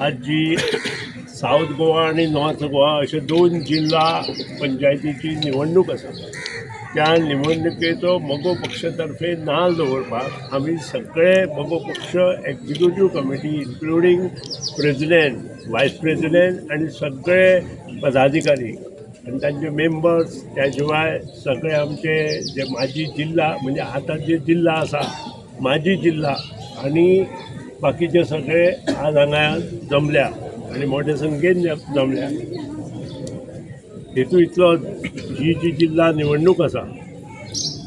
आज जी सावथ गोवा आनी नॉर्थ गोवा अशे दोन जिल्हा पंचायतीची निवडणूक आसा, त्या निवडणुकेचो मगो पक्षतर्फे नाल दवरपाक आमी सगळे मगो पक्ष executive committee including president, vice president आनी सगळे पदाधिकारी आनी तांचे मेंबर्स, त्या शिवाय सगळे आमचे जे माजी जिल्हा, म्हणजे आतां जे जिल्हा आसा, माजी जिल्हा आनी बाकीचे सगळे आज हांगा जमल्या आनी मोठे संख्येन जमल्या. हेतू इतलो, ही जी जिल्हा निवडणूक आसा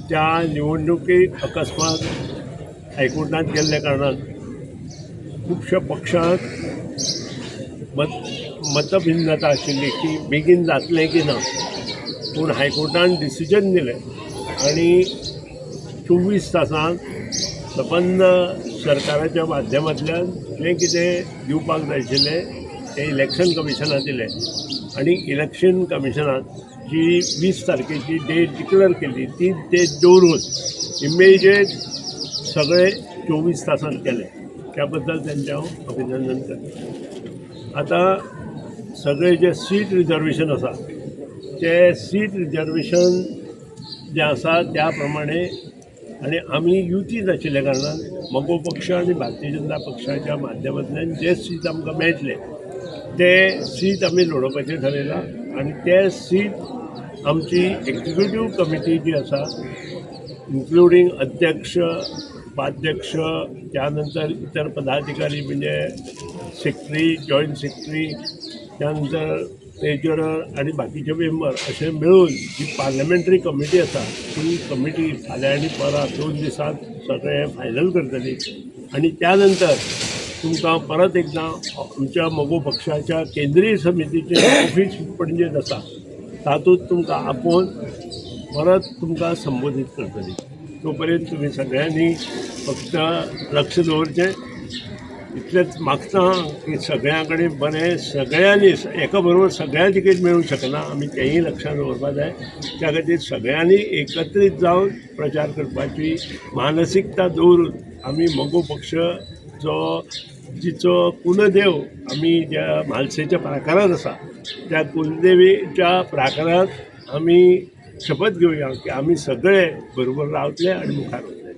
त्या निवडणुकीक अकस्मात हायकोर्टांत गेल्ल्या कारणान खुबश्या पक्षांत मतभिन्नता आशिल्ली की बेगीन जातलें की ना. पूण हायकोर्टान डिसिजन दिलें आनी 24 तासांत सबंद सरकाराच्या माध्यमांतल्यान जें कितें दिवपाक जाय आशिल्लें तें इलेक्शन कमिशनान दिलें आनी इलेक्शन कमिशनान जी 20 तारखेची डेट डिक्लेअर केली ती डेट दवरून इमिजिएट सगळे 24 तासांत केले. त्या बद्दल तांचें हांव अभिनंदन करता. आतां सगळे जे सीट रिजर्वेशन आसा, ते सीट रिजर्वेशन जें आसा त्या प्रमाणे आनी आमी युतीत आशिल्ल्या कारणान मगो पक्ष आनी भारतीय जनता पक्षाच्या माध्यमांतल्यान जे सीट आमकां मेळटले ते सीट आमी लडोवपाचें थारयलां आनी ते सीट आमची एक्झिक्युटीव कमिटी जी आसा, इन्क्लुडींग अध्यक्ष, उपाध्यक्ष, त्यानंतर इतर पदाधिकारी म्हणजे सेक्रेटरी, जॉईंट सेक्रेटरी, त्यानंतर ट्रेजरर आणि बाकीचे मेंबर असे मिळून जी पार्लमेंटरी कमिटी आसा, ती कमिटी फाल्यां आनी परां 2 दिसांत सगळें फायनल करतली आनी त्यानंतर तुमकां परत एकदां आमच्या मगो पक्षाच्या केंद्रीय समितीचें ऑफीस पणजेंत आसा, तातूंत तुमकां आपोवन परत तुमकां संबोधीत करतली. तो पर्यंत तुमी सगळ्यांनी फक्त लक्ष दवरचें. इतलेंच मागता की सगळ्यां कडेन बरें, सगळ्यांनी एका बरोबर सगळ्यांक तिकेट मेळूंक शकना, आमी तेंय लक्षांत दवरपा जाय. त्या खातीर सगळ्यांनी एकत्रीत जावन प्रचार करपाची मानसिकता दवरून आमी मगो पक्ष जो जिचो कुलदेव आमी ज्या म्हालसेच्या प्राकारांत आसा, त्या कुलदेवीच्या प्राकारांत आमी शपथ घेवया की आमी सगळे बरोबर रावतले आनी मुखार वतले.